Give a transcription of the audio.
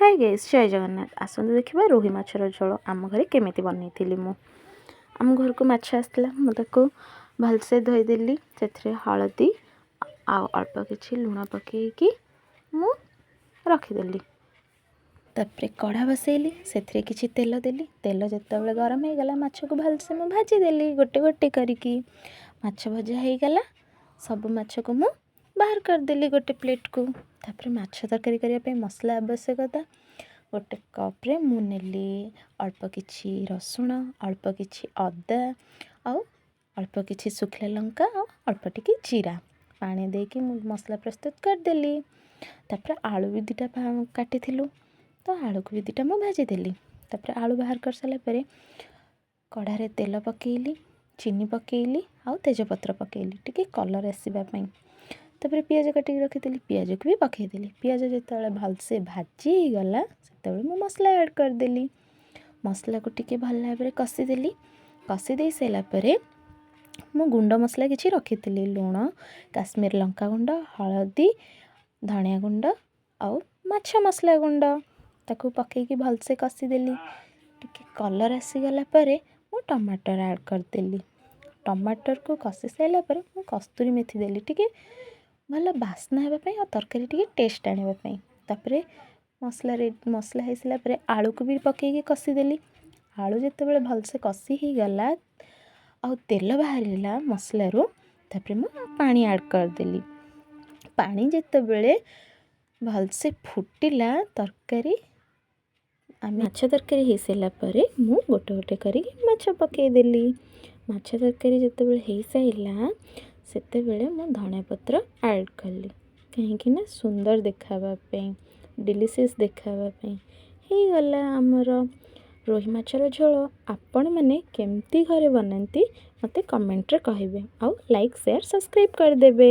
High guys, ଜୟ ଜଗନ୍ନାଥ। ଆସନ୍ତୁ ଦେଖିବା ରୋହି ମାଛର ଝୋଳ ଆମ ଘରେ କେମିତି ବନେଇଥିଲି ମୁଁ। ଆମ ଘରକୁ ମାଛ ଆସିଥିଲା, ମୁଁ ତାକୁ ଭଲସେ ଧୋଇଦେଲି। ସେଥିରେ ହଳଦୀ ଆଉ ଅଳ୍ପ କିଛି ଲୁଣ ପକାଇକି ମୁଁ ରଖିଦେଲି। ତାପରେ କଢ଼ା ବସେଇଲି, ସେଥିରେ କିଛି ତେଲ ଦେଲି। ତେଲ ଯେତେବେଳେ ଗରମ ହେଇଗଲା, ମାଛକୁ ଭଲସେ ମୁଁ ଭାଜିଦେଲି ଗୋଟେ ଗୋଟେ କରିକି। ମାଛ ଭଜା ହେଇଗଲା, ସବୁ ମାଛକୁ ମୁଁ ବାହାର କରିଦେଲି ଗୋଟେ ପ୍ଲେଟ୍କୁ। ତାପରେ ମାଛ ତରକାରୀ କରିବା ପାଇଁ ମସଲା ଆବଶ୍ୟକତା। ଗୋଟେ କପ୍ରେ ମୁଁ ନେଲି ଅଳ୍ପ କିଛି ରସୁଣ, ଅଳ୍ପ କିଛି ଅଦା ଆଉ ଅଳ୍ପ କିଛି ଶୁଖିଲା ଲଙ୍କା ଆଉ ଅଳ୍ପ ଟିକେ ଜିରା। ପାଣି ଦେଇକି ମୁଁ ମସଲା ପ୍ରସ୍ତୁତ କରିଦେଲି। ତାପରେ ଆଳୁ ବି ଦୁଇଟା କାଟିଥିଲୁ, ତ ଆଳୁକୁ ବି ଦୁଇଟା ମୁଁ ଭାଜିଦେଲି। ତାପରେ ଆଳୁ ବାହାର କରିସାରିଲା ପରେ କଢ଼ାରେ ତେଲ ପକାଇଲି, ଚିନି ପକାଇଲି ଆଉ ତେଜପତ୍ର ପକାଇଲି ଟିକେ କଲର୍ ଆସିବା ପାଇଁ। ତାପରେ ପିଆଜ କାଟିକି ରଖିଥିଲି, ପିଆଜକୁ ବି ପକାଇଦେଲି। ପିଆଜ ଯେତେବେଳେ ଭଲସେ ଭାଜି ହେଇଗଲା, ସେତେବେଳେ ମୁଁ ମସଲା ଆଡ଼୍ କରିଦେଲି। ମସଲାକୁ ଟିକେ ଭଲ ଭାବରେ କଷିଦେଲି। କଷି ଦେଇ ସାରିଲା ପରେ ମୁଁ ଗୁଣ୍ଡ ମସଲା କିଛି ରଖିଥିଲି, ଲୁଣ, କାଶ୍ମୀର ଲଙ୍କା ଗୁଣ୍ଡ, ହଳଦୀ, ଧଣିଆ ଗୁଣ୍ଡ ଆଉ ମାଛ ମସଲା ଗୁଣ୍ଡ। ତାକୁ ପକାଇକି ଭଲସେ କଷିଦେଲି। ଟିକେ କଲର୍ ଆସିଗଲା ପରେ ମୁଁ ଟମାଟର ଆଡ଼୍ କରିଦେଲି। ଟମାଟରକୁ କଷି ସାରିଲା ପରେ ମୁଁ କସ୍ତୁରୀ ମେଥି ଦେଲି, ଟିକେ ଭଲ ବାସ୍ନା ହେବା ପାଇଁ ଆଉ ତରକାରୀ ଟିକେ ଟେଷ୍ଟ ଆଣିବା ପାଇଁ। ତାପରେ ମସଲାରେ ମସଲା ହେଇସାରିଲା ପରେ ଆଳୁକୁ ବି ପକାଇକି କଷିଦେଲି। ଆଳୁ ଯେତେବେଳେ ଭଲସେ କଷି ହେଇଗଲା ଆଉ ତେଲ ବାହାରିଲା ମସଲାରୁ, ତାପରେ ମୁଁ ପାଣି ଆଡ଼୍ କରିଦେଲି। ପାଣି ଯେତେବେଳେ ଭଲସେ ଫୁଟିଲା, ତରକାରୀ ମାଛ ତରକାରୀ ହେଇସାରିଲା ପରେ ମୁଁ ଗୋଟେ ଗୋଟେ କରିକି ମାଛ ପକାଇଦେଲି। ମାଛ ତରକାରୀ ଯେତେବେଳେ ହେଇସାରିଲା, ସେତେବେଳେ ମୁଁ ଧଣିଆ ପତ୍ର ଆଡ଼୍ କଲି, କାହିଁକି ନା ସୁନ୍ଦର ଦେଖାହେବା ପାଇଁ, ଡେଲିସିୟସ୍ ଦେଖାହେବା ପାଇଁ। ହେଇଗଲା ଆମର ରୋହି ମାଛର ଝୋଳ। ଆପଣମାନେ କେମିତି ଘରେ ବନାନ୍ତି, ମୋତେ କମେଣ୍ଟରେ କହିବେ ଆଉ ଲାଇକ୍, ସେୟାର, ସବସ୍କ୍ରାଇବ୍ କରିଦେବେ।